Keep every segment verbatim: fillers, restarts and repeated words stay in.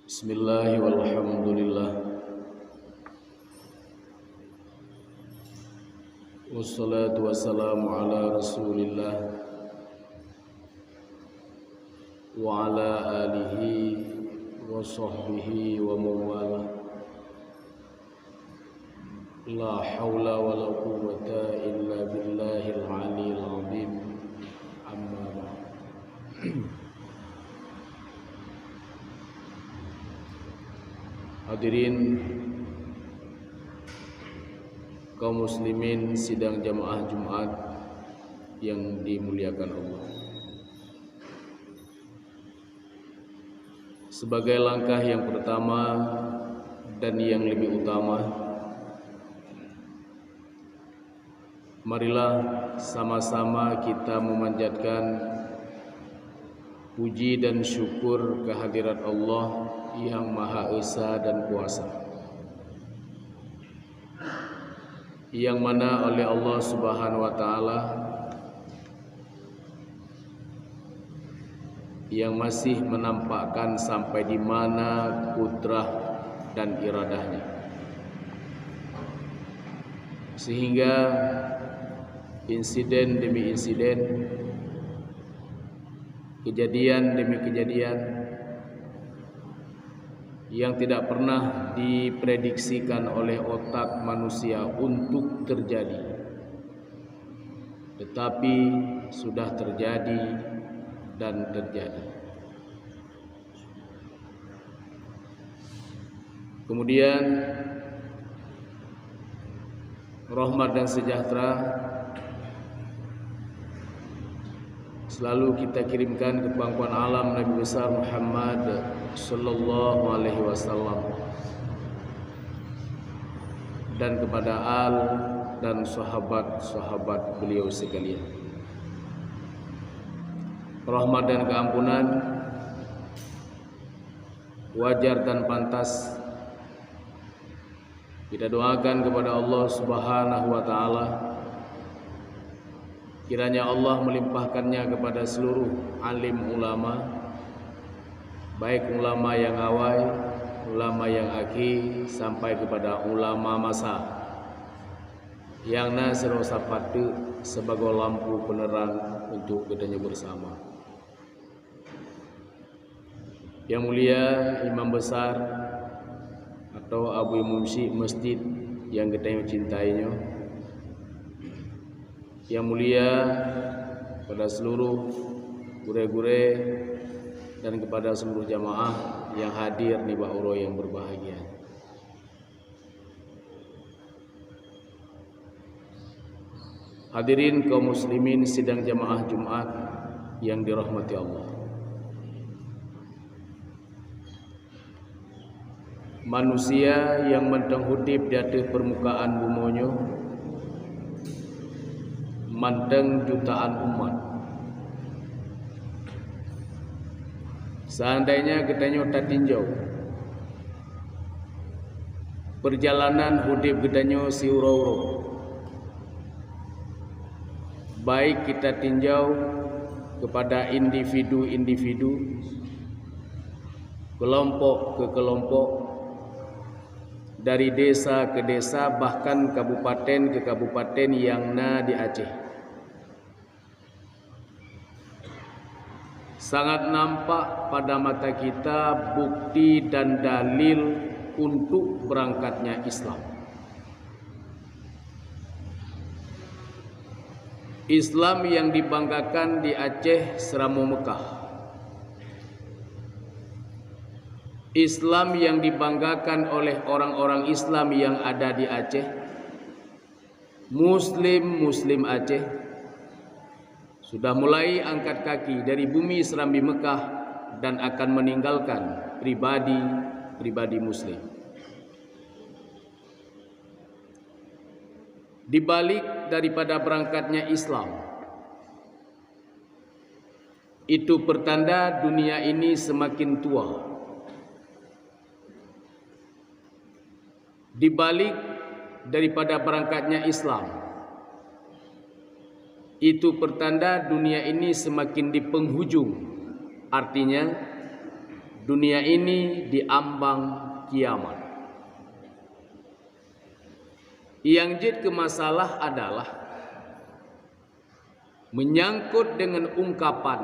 Bismillah walhamdulillah. Wassalatu wassalamu ala Rasulillah wa ala alihi wa sahbihi wa mawalah. La haula wa la quwwata illa billahil aliyil azim. Amma ba'd. Hadirin kaum muslimin sidang jamaah Jumat yang dimuliakan Allah. Sebagai langkah yang pertama dan yang lebih utama, marilah sama-sama kita memanjatkan puji dan syukur kehadirat Allah yang Maha Esa dan Kuasa, yang mana oleh Allah Subhanahu wa Taala yang masih menampakkan sampai di mana kudrah dan iradahnya, sehingga insiden demi insiden, kejadian demi kejadian yang tidak pernah diprediksikan oleh otak manusia untuk terjadi, tetapi sudah terjadi dan terjadi. Kemudian, rahmat dan sejahtera selalu kita kirimkan keu pangkuan alam Nabi besar Muhammad sallallahu alaihi wasallam dan kepada al dan sahabat-sahabat beliau sekalian. Rahmat dan keampunan wajar dan pantas kita doakan kepada Allah Subhanahu wa Taala, kiranya Allah melimpahkannya kepada seluruh alim ulama, baik ulama yang awai, ulama yang akhé, sampai kepada ulama masa, nyang na sidroe sapat teuk sibagoe lampu peuneurang untuk geutanyoe beusama. Yang mulia Imam Besar atau Abu Imum Syik Masjid yang geutanyoe cintai nyoe, yang mulia kepada seluruh gurée-gurée dan kepada seluruh jamaah yang hadir nibak uroe yang berbahagia. Hadirin kaum muslimin sidang jamaah Jumat yang dirahmati Allah. Manusia nyang mantong udeb di ateueh peurmukaan bumoe nyoe mantong jutaan umat. Seandainya geutanyoe tatinjau peurjalanan udeb geutanyoe siuroe-uroe, baik kita tinjau kepada individu-individu, kelompok ke kelompok, dari desa ke desa, bahkan kabupaten ke kabupaten nyang na di Aceh. Sangat nampak pada mata kita bukti dan dalil untuk berangkatnya Islam. Islam yang dibanggakan di Aceh Seuramoe Meukah. Islam yang dibanggakan oleh orang-orang Islam yang ada di Aceh, Muslim-Muslim Aceh, sudah mulai angkat kaki dari bumi Serambi Meukah dan akan meninggalkan pribadi-pribadi Muslim. Di balik daripada berangkatnya Islam, itu pertanda dunia ini semakin tua. Di balik daripada berangkatnya Islam, itu pertanda dunia ini semakin di penghujung. Artinya, Dunia ini di ambang kiamat. Nyang jeuet keu masalah adalah menyangkut dengan ungkapan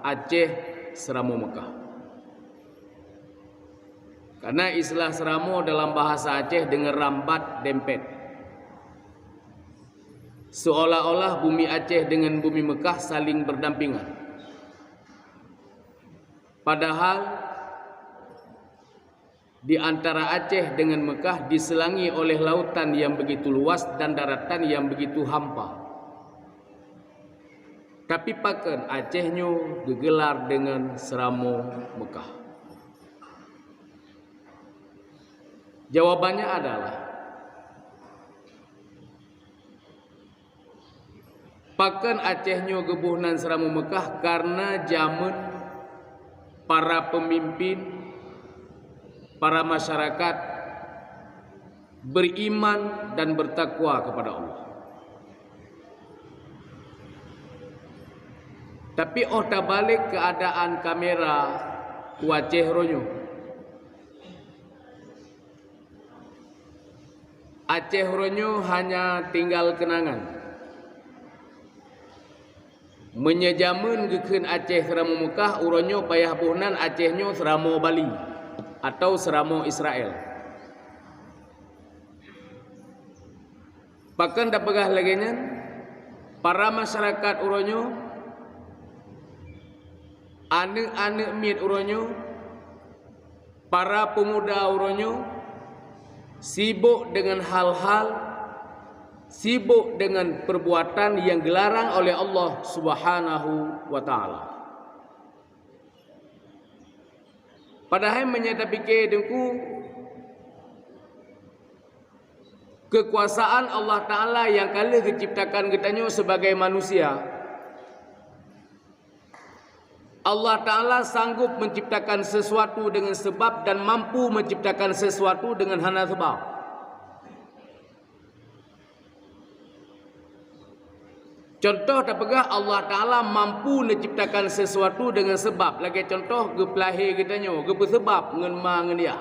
Aceh Seuramoe Meukah. Karena istilah seuramoe dalam bahasa Aceh dengan rambat dempet. Seolah-olah bumi Aceh dengan bumi Meukah saling berdampingan. Padahal di antara Aceh dengan Meukah diselangi oleh lautan yang begitu luas dan daratan yang begitu hampa. Tapi pakon Aceh nyoe geugelar dengan Seuramoe Meukah? Jawabannya adalah, pakon Aceh nyoe geuboh nan Seuramoe Meukah? Karena jameun para pemimpin, para masyarakat beriman dan bertakwa kepada Allah. Tapi óh tabalek keuadaan kamera u Aceh uroe nyoe, Aceh uroe nyoe hanya tinggal keunangan. Meunyoe jameun geukheun Aceh Seuramoe Meukah, uroe nyoe payah boh nan Aceh nyoe Seuramoe Bali atau Seuramoe Israel. Pakon tapeugah lagée nyan? Para masyarakat uroe nyoe, aneuëk-aneuëk miet uroe nyoe, para pemuda uroe nyoe sibok dengan hal-hal, sibok dengan perbuatan yang geularang oleh Allah Subhanahu wa Ta'ala. Padahai meunyoe tapike Teungku, keukuasaan Allah Ta'ala nyang ka lheueh geuciptakan geutanyoe sibagai manusia, Allah Ta'ala sanggup menciptakan sesuatu dengan sebab dan mampu menciptakan sesuatu dengan hana sebab. Contoh tapeugah, Allah Ta'ala mampu neuciptakan sesuatu dengan sebab. Lagée contoh, geupeulahé geutanyoe, geupeuseubab ngon ma ngon yah.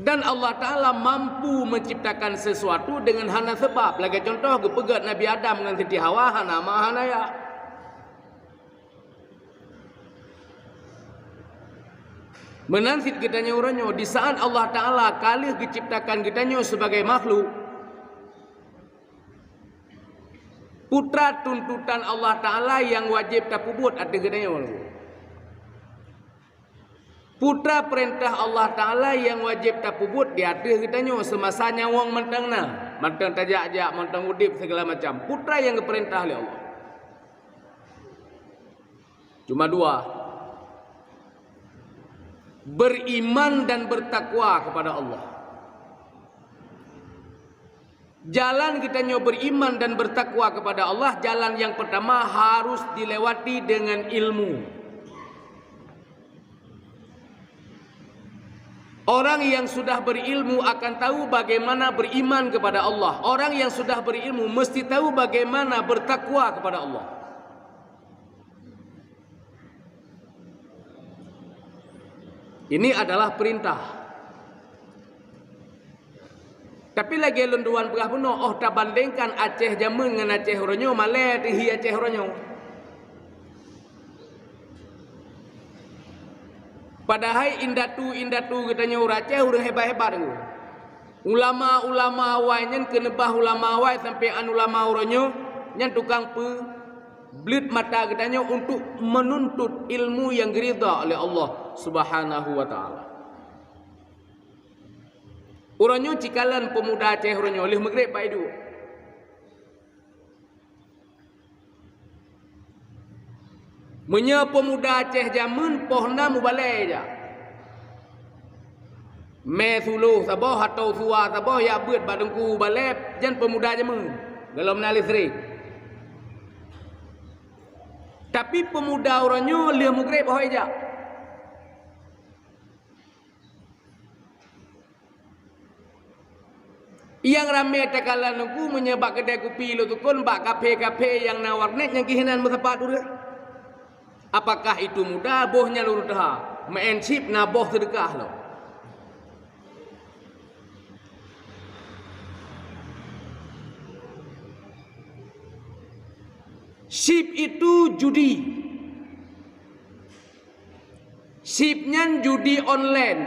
Dan Allah Ta'ala mampu menciptakan sesuatu dengan hana sebab. Lagée contoh, geupeugét Nabi Adam ngon Siti Hawa hana ma hana yah. Meunan cit geutanyoe uroe nyoe, di saat Allah Ta'ala ka lheueh geuciptakan geutanyoe sibagai makhluk, peue treuk tuntutan Allah Ta'ala nyang wajéb tapeubuet ateueh geutanyoe? Peue treuk peurintah Allah Ta'ala nyang wajéb tapeubuet di ateueh geutanyoe seumasa nyawöng mantong na, mantong tajak-jak, mantong udeb, segala macam? Peue treuk nyang geupeurintah lé Allah? Cuma dua. Beriman dan bertakwa kepada Allah. Jalan geutanyoe beriman dan bertakwa kepada Allah, jalan yang pertama harus dilewati dengan ilmu. Orang yang sudah berilmu akan tahu bagaimana beriman kepada Allah. Orang yang sudah berilmu mesti tahu bagaimana bertakwa kepada Allah. Ini adalah perintah. Tapi lagée lôn tuan peugah bunoe, óh tabandengkan Aceh jameun ngon Aceh uroe nyoe, malée teuh hi Aceh uroe nyoe. Padahai indatu-indatu geutanyoe ureuëng Aceh ureuëng hebat-hebat. Ulama-ulama awai nyan keuneubah ulama awai sampoe an ulama uroe nyoe, nyan tukang peu bleuet mata geutanyoe untuk menuntut ilmu nyang geuridha oleh Allah Subhanahu wa Ta'ala. Uroe nyoe cikalon peumuda Aceh uroe nyoe lheueh meugreb bak iduek. Meunyoe peumuda Aceh jameun poh na mubalée jak, mé suloh saboh atau sua saboh jak beuet bak teungku balée, nyan peumuda jameun golom na listrik. Tapi peumuda uroe nyoe lheueh meugreb hôi jak. Nyang ramé takalon teungku meunyoe bak keudée kupi lôn tukon bak kafe-kafe nyang na warnet nyang keuh inan meusapat ureuëng. Apakah itu mudah? Boh nyan lôn teuha. Meu'en chip na boh seudeukah lom. Chip itu judi. Chip nyan judi online.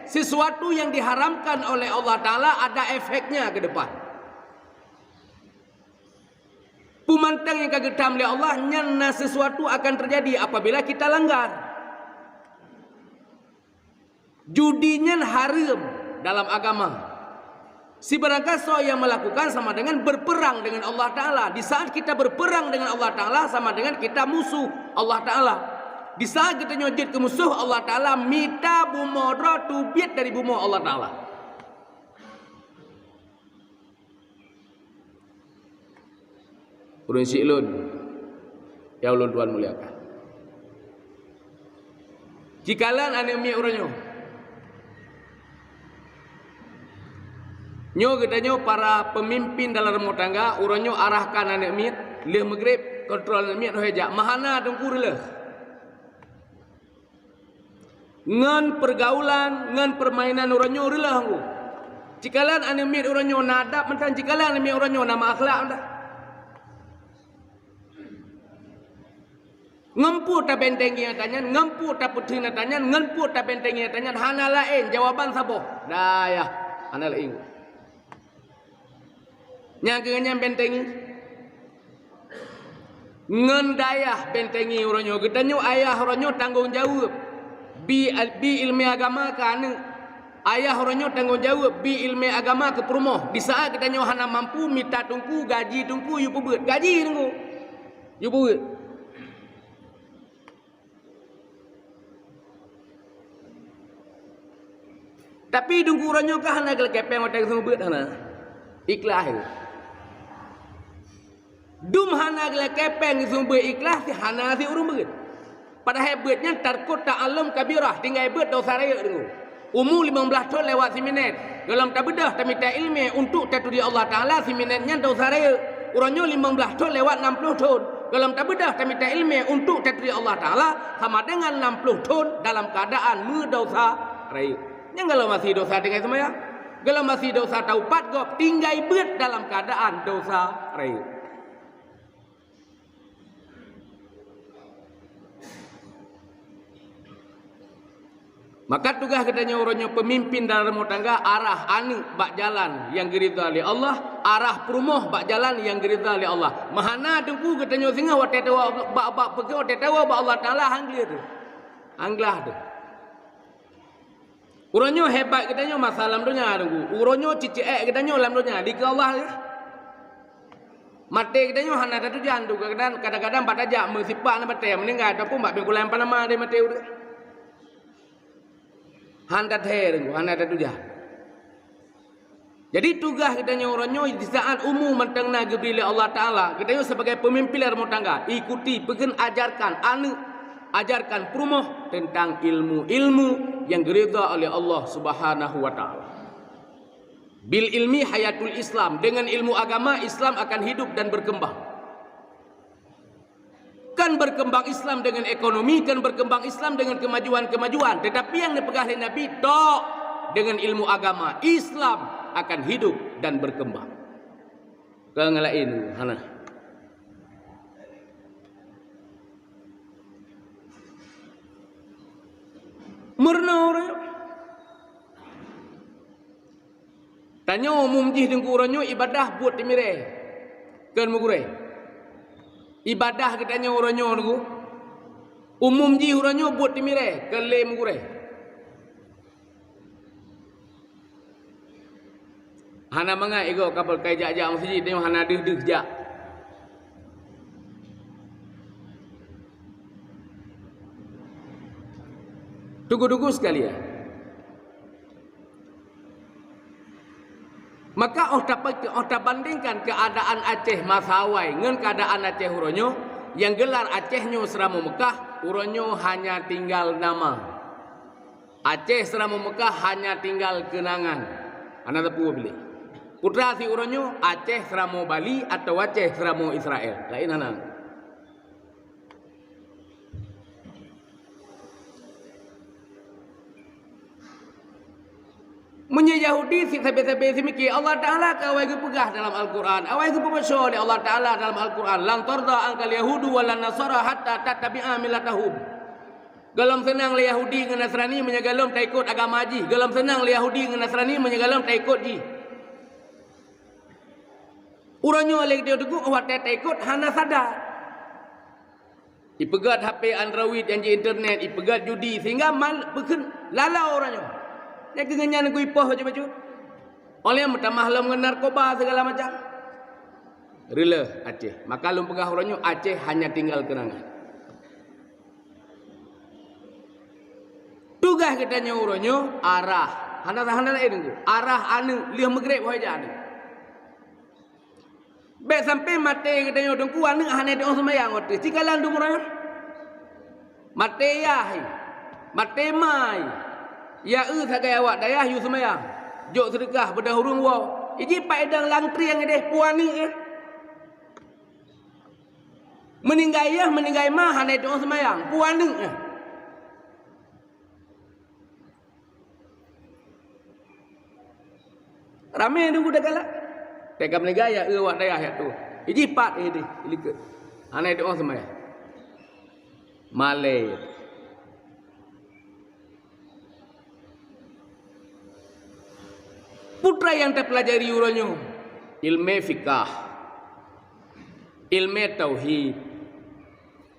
Sesuatu yang diharamkan oleh Allah Ta'ala ada efeknya ke depan. Peue mantong nyang ka geutam lé Allah, nyan na sesuatu akan terjadi apabila kita langgar. Judi nyan hareuem dalam agama. Sibarangkasoe yang melakukan sama dengan berperang dengan Allah Ta'ala. Di saat kita berperang dengan Allah Ta'ala, sama dengan kita musuh Allah Ta'ala. Di saat geutanyoe jeuet keu musoh Allah Ta'ala, mita bumoe droe teubiet dari bumoe Allah Ta'ala. Ureuëng syiek lôn, nyang ulôn tuan muliakan. Jikalon aneuëk miet uroe nyoe. Nyoe geutanyoe para peumimpin dalam rumoh tangga, uroe nyoe arahkan aneuëk miet, lheueh meugreb, kontrol aneuëk miet, roh jak. Meuhana teungku reuloh. Ngon peurgaulan, ngon peurmainan uroe nyoe reuloh ngku. Jikalon aneuëk miet uroe nyoe na adab mantong, jikalon aneuëk miet uroe nyoe na meuakhlak mantong. Ngon peue tabentengi ata nyan, ngon peue tapeutheun ata nyan, ngon peue tabentengi ata nyan, hana laén, jawaban saboh. Dayah, hana laén. Nyang keu nyan bentengi. Ngon dayah bentengi uroe nyoe. Geutanyoe ayah uroe nyoe tanggong jaweueb. Bi, bi ileumèe agama keu aneuëk. Ayah uroe nyoe tanggong jaweueb bi ileumèe agama keu peurumoh. Di saat geutanyoe hana mampu mita teungku, gaji teungku, yue peubeuet. Gaji teungku. Yue peubeuet. Tapi teungku uroe nyoe ka hana geulakèe péng watèe geuseumeubeuet hana. Ikhlas. Dum hana geulakèe péng geuseumeubeuet ikhlas, hana sit ureuëng beuet. Padahai beuet nyan tarkut ta'allum kabirah, tinggai beuet dosa rayeuk teungku. Umu limong blaih thon lewat siminet. Golom tabeudôh tamita ileumèe untuk taturi Allah Ta'ala, siminet nyan dosa rayeuk. Uroe nyoe limong blaih thon lewat nam ploh thon. Golom tabeudôh tamita ileumèe untuk taturi Allah Ta'ala sama dengan nam ploh thon dalam keuadaan meudosa rayeuk. Nyang golom masih dosa tinggai seumayang. Golom masih dosa taupat gob tinggai beuet dalam keuadaan dosa rayeuk. Maka tugaih geutanyoe uroe nyoe peumimpin dalam rumoh tangga, arah aneuëk bak jalan nyang geuridha lé Allah, arah peurumoh bak jalan nyang geuridha lé Allah. Meuhana teungku geutanyoe singoh watèe tawoe bak, bak, bak, watèe tawoe bak Allah Ta'ala han gleh teuh. Han glah teuh. Uroe nyoe hebat geutanyoe masa lam donya teungku. Uroe nyoe cicék geutanyoe lam donya dikeue Allah ya. Maté geutanyoe hana tatujan teungku, kadang-kadang, kadang-kadang bak tajak meusipak na batèe meuninggai ataupun bak bengkulan panama deh maté ureuëng. Han tathèe teungku, hana tatujan. Jadi tugaih geutanyoe uroe nyoe di saat umu mantong na geubri lé Allah Ta'ala, geutanyoe sebagai peumimpin lam rumoh tangga, ikuti, peukheun ajarkan aneuëk, ajarkan peurumoh teuntang ilmu-ilmu nyang geuridha oleh Allah Subhanahu wa Ta'ala. Bil ilmi hayatul Islam, dengan ilmu agama Islam akan hidup dan berkembang. Kan berkembang Islam dengan ekonomi, kan berkembang Islam dengan kemajuan-kemajuan. Tetapi nyang neupeugah lé Nabi, tok, dengan ilmu agama, Islam akan hidup dan berkembang. Keu nyang laén hana. Meurunoe ureuëng. Tanyoe umum jih teungku uroe nyoe ibadah buet timirèe. Kheun meugurèe. Ibadah geutanyoe uroe nyoe teungku. Umum jih uroe nyoe buet timirèe, kheun lé meugurèe. Hana mangat igoe ka peukai jak-jak meuseujid, tanyoe hana deuh-deuh jak. Teungku-teungku sekalian. Maka óh tape-, óh tabandingkan keuadaan Aceh masa awai ngon keuadaan Aceh uroe nyoe, nyang geular Aceh nyoe Seuramoe Meukah, uroe nyoe hanya tinggal nama. Aceh Seuramoe Meukah hanya tinggal keunangan. Hana teupeu piléh. Putra si uroe nyoe Aceh Seuramoe Bali atawa Aceh Seuramoe Israel. Laén hana. Meunyoe Yahudi si sabe-sabe si mike, Allah Taala ka awai geupeugah dalam Al-Quran, awai geupeubaca lé Allah Taala dalam Al-Quran, "Lan tarda ankal yahudu wa lan nasara hatta tattabi'a millatahum." Gohlom seunang lé Yahudi ngon Nasrani meunyoe gohlom taikot agama jih. Gohlom seunang lé Yahudi ngon Nasrani meunyoe gohlom taikot jih. Uroe nyoe lé geutanyoe teungku watée taikot hana sadar. Ipeugét H P Android nyang ji internet, ipeugét judi, sehingga mal beukeun lalau uroe nyoe. Nyang keu nyan geuipoh bacut-bacut. Óh lheueh meutamah lom ngon narkoba segala macam. Reuloh Aceh. Maka lôn peugah uroe nyoe Aceh hanya tinggal kenangan. Tugaih geutanyoe uroe nyoe arah. Hana, hana laén teungku. Arah aneuk lheueh meugreb ho jak aneuk. Bék sampai maté geutanyoe teungku aneuk hana teuôh seumayang watée. Cikalan dum uroe nyoe. Maté yah, maté ma. Ya eu sagai awak dayah yue seumayang. Jok seudeukah beudôh ureuëng woe. Iji pat idang lam trieng ideh peue aneuk eh. Meuninggai yah, meuninggai ma hana teuôh seumayang. Peue aneuk eh. Ramé teungku tagalak. Teuka meuninggai ya eu awak dayah ya tu. Iji pat eh deh, ilikot. Hana teuôh seumayang. Malée. Peue treuk nyang tapeulajari uroe nyoe? Ilmu fikah, ilmu tauhid,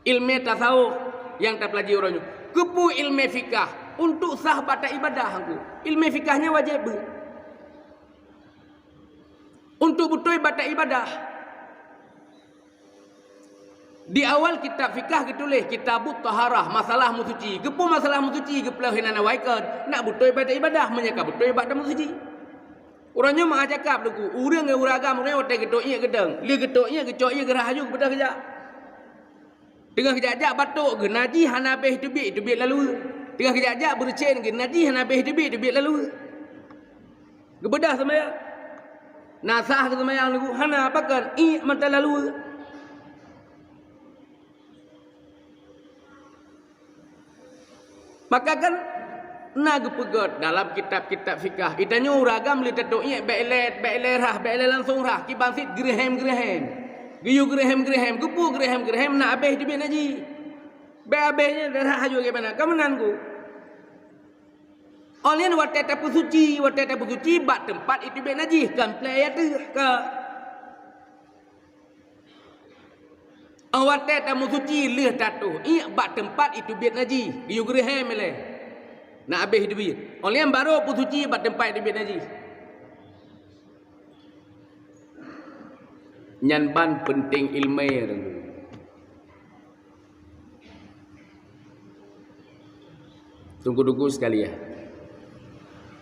ilmu tasawuf nyang tapeulajari uroe nyoe. Keupeue ilmu fikah? Untuk sah bak ibadah teungku. Ilmu fikah nyan wajéb beuh. Untuk beutôi bak ibadah. Di awal kitab fikah geutuléh Kitabut Taharah, masalah meusuci. Keupeue masalah meusuci geupeuleueh inan awai kon? Nak beutôi bak ibadah, meunyoe ka beutôi bak meusuci. Uroe nyoe meu'ah cakap teungku, ureuëng ngon ureuëng agam uroe nyoe watée geutok iék geudong, lheueh geutok iék geucok iék geurhah aju geupeudeh geujak. Teungoh geujak-jak batok geuh najih hana abéh teubiet, teubiet lalu. Teungoh geujak-jak beureucén geuh najih hana abéh teubiet, teubiet lalu. Geubeudôh seumayang. Na sah keu seumayang teungku hana pakon iék mata lalu. Maka kan na geupeugét dalam kitab-kitab fikah, geutanyoe ureuëng agam lé tatok iék bék lé, bék lé rhah, bék lé langsong rhah, kiban cit geureuhem-geureuhem. Geuyue geureuhem-geureuhem, keupeue geureuhem-geureuhem na abéh teubiet najih. Bék abéh nyan rhah aju bagaimana? Ka meunan ku. Óh lheueh watée tapeusuci, watée tapeusuci bak teumpat iteubiet najih, kon plek ya teuh ka. Óh watée tameusuci lheueh tatoh iék bak teumpat iteubiet najih, geuyue geureuhem ilée. Na abéh teubiet. Óh lheueh barô peusuci bak teumpat iteubiet najih. Nyan ban peunteng iéleumé teungku. Teungku-teungku sekalian,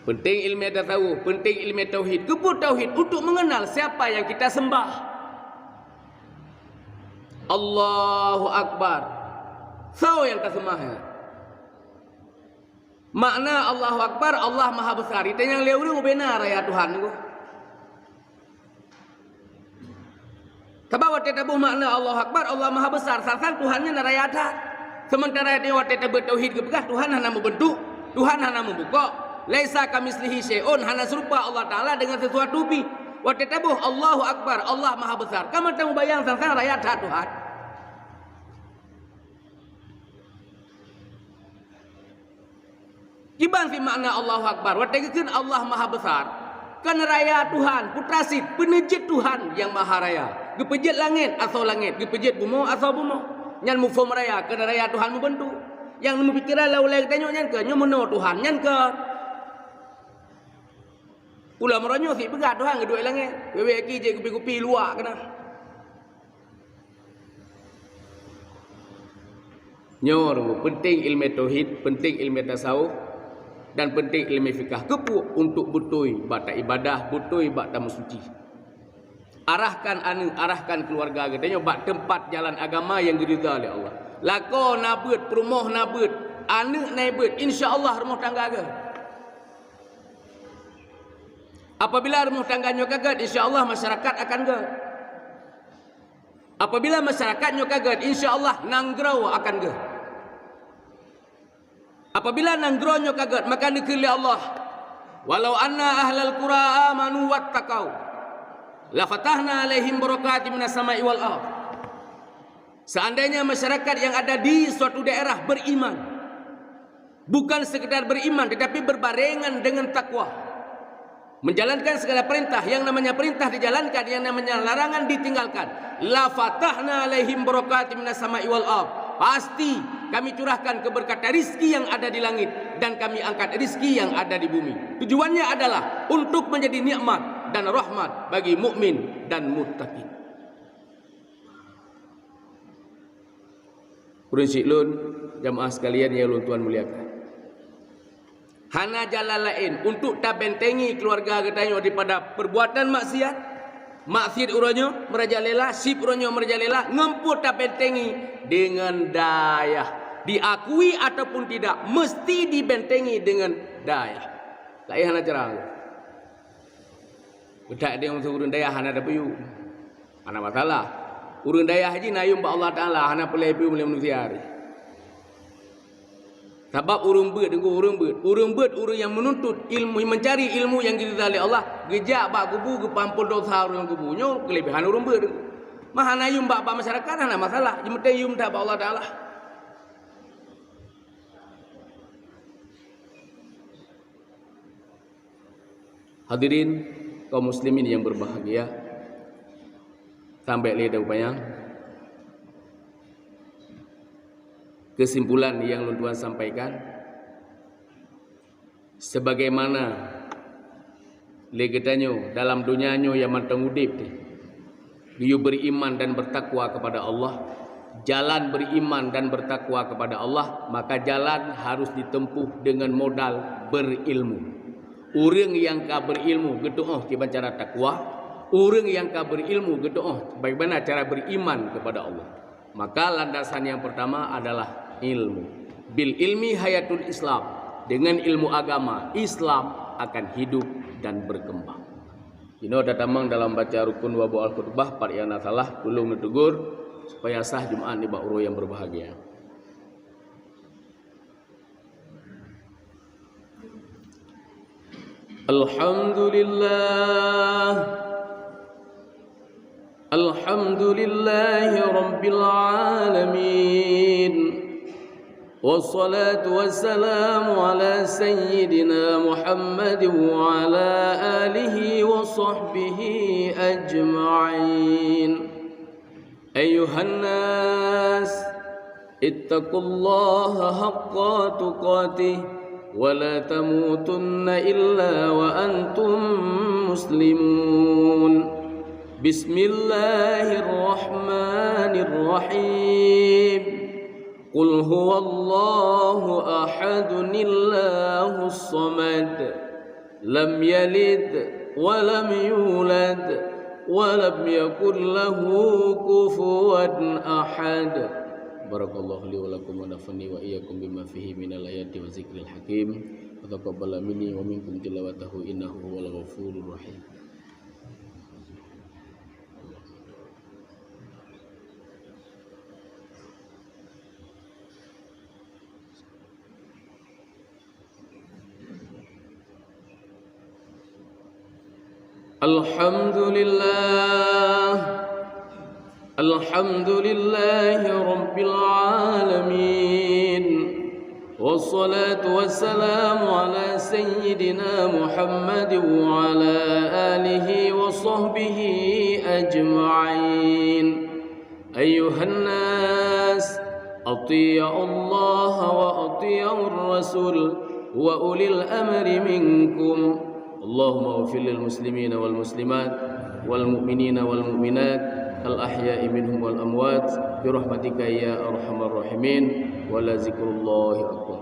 peunteng iéleumé tasawuf, peunteng iéleumé tauhid. Keupeue tauhid? Untuk mengenal siapa yang kita sembah. Allahu Akbar. Soe nyang taseumah nyan? Makna Allahu Akbar, Allah Maha Besar. Itanyong lé ureuëng ubena raya Tuhan teungku. Sabab watée taboh makna Allahu Akbar, Allah Maha Besar, sang-sang Tuhan nyan raya that. Sementara di watée tabeuet tauhid geupeugah Tuhan hana meubeuntuk, Tuhan hana meubukok, laisa kamitslihi syai'un, hana seurupa Allah Taala dengan sesuatu pih. Watée taboh Allahu Akbar, Allah Maha Besar, ka mantong mubayang sang-sang raya that Tuhan. Kiban cit makna Allahu Akbar. Watée geukheun Allah Maha Besar, kon raya Tuhan, putra cit, peuneujeuet Tuhan nyang Maha Raya. Geupeujeuet langét asoe langét, geupeujeuet bumoe asoe bumoe. Nyan muphom raya, kon raya Tuhan meubeuntuk. Nyang neumeupikéran lam ulée geutanyoe nyan kon, nyoe meunoe Tuhan, nyan kon. Ulôn meuronyuh cit peugah Tuhan geuduek langét. Wéwék ki jeuet kupi-kupi luwak keunan. Nyoe peunteng iéleumé tauhid, peunteng iéleumé tasawuf, dan peunteng iéleumé fikah. Keupeue? Untuk beutôi bak taibadah, beutôi bak tameusuci. Arahkan aneuk, arahkan keuluwarga geutanyoe bak teumpat jalan agama nyang geuridha lé Allah. Lakoe na beuet, peurumoh na beuet, aneuk na beuet, insya Allah rumoh tangga gét. Apabila rumoh tangga nyoe ka gét, insya Allah masyarakat akan gét. Apabila masyarakat nyoe ka gét, insya Allah nanggroe akan gét. Apabila nanggroe nyoe ka gét, maka neukheun lé Allah, "Walau anna ahlal qura amanu wattaqau, lafatahna alaihim barakatim minas sama'i wal ardh." Seandainya masyarakat yang ada di suatu daerah beriman, bukan sekedar beriman, tetapi berbarengan dengan takwa, menjalankan segala perintah, yang namanya perintah dijalankan, yang namanya larangan ditinggalkan, "Lafatahna alaihim barakatim minas sama'i wal ardh." Pasti Kami curahkan keberkatan rizki yang ada di langit, dan Kami angkat rizki yang ada di bumi. Tujuannya adalah untuk menjadi nikmat dan rahmat bagi mukmin dan muttaqin. Ureuëng syiek lôn, jamaah sekalian yang lôn tuan muliakan. Hana jalan laén untuk tabentengi keuluwarga geutanyoe daripada perbuatan maksiat. Maksiat uroe nyoe meurajalela, syiek uroe nyoe meurajalela, ngon peue tabentengi? Dengan dayah. Diakui ataupun tidak, mesti dibentengi dengan dayah. Laén hana cara. Geutak deh ureuëng dayah hana tapeuyuem. Hana masalah. Ureuëng dayah jih na yuem bak Allah Taala, hana peureulée pium lé manusia. Sabab ureuëng beuet, ureuëng beuet, ureuëng beuet, ureuëng nyang meununtut ilmu, meuncari ilmu nyang geuridha lé Allah, geujak bak kubu geupampol desya ureuëng kubu. Nyoe keulebihan ureuëng beuet. Mah hana yuem bak, bak masyarakat hana masalah, jeuet meuteuyuem that bak Allah Taala. Hadirin kaum muslimin yang berbahagia, sampai lé dapanyang. Kesimpulan yang lôn tuan sampaikan, sebagaimana lé geutanyoe dalam donya nyoe nyang mantong udeb, geuyue beriman dan bertakwa kepada Allah. Jalan beriman dan bertakwa kepada Allah, maka jalan harus ditempuh dengan modal berilmu. Ureuëng nyang ka berilmu geutuoh kiban cara takwa, ureuëng nyang ka berilmu geutuoh bagaimana cara beriman kepada Allah. Maka landasan yang pertama adalah ilmu. Bil ilmi hayatul Islam. Dengan ilmu agama, Islam akan hidup dan berkembang. Inoe tatamong dalam baca rukun wa bu'al khutbah, pat nyang na salah tulông neutegur supaya sah Jumaat nibak uroe nyang berbahagia. Alhamdulillah. Alhamdulillahi rabbil alamin. Wassalatu wassalamu ala sayyidina Muhammadin wa ala alihi wa sahbihi ajma'in. Ayyuhan nas, ittaqullaha haqqa tuqatih, wa la tamutunna illa wa antum muslimun. Bismillahirrahmanirrahim. Qul huwallahu ahadun, Allahus samad. Lam yalid wa lam yulad wa lam yakul lahu kufuwan ahad. Barakallahu li wa lakum wa nafa'ni wa iyyakum bima fihi minal ayati wa zikril hakim. Wa taqabbala minni wa minkum tilawatahu innahu huwal ghafurur rahim. الحمد لله. الحمد لله رب العالمين. والصلاة والسلام على سيدنا محمد وعلى آله وصحبه أجمعين. أيها الناس، أطيعوا الله وأطيعوا الرسول وأولي الأمر منكم. اللهم اغفر للمسلمين والمسلمات والمؤمنين والمؤمنات الأحياء منهم والأموات برحمتك يا أرحم الراحمين. ولذكر الله أكبر.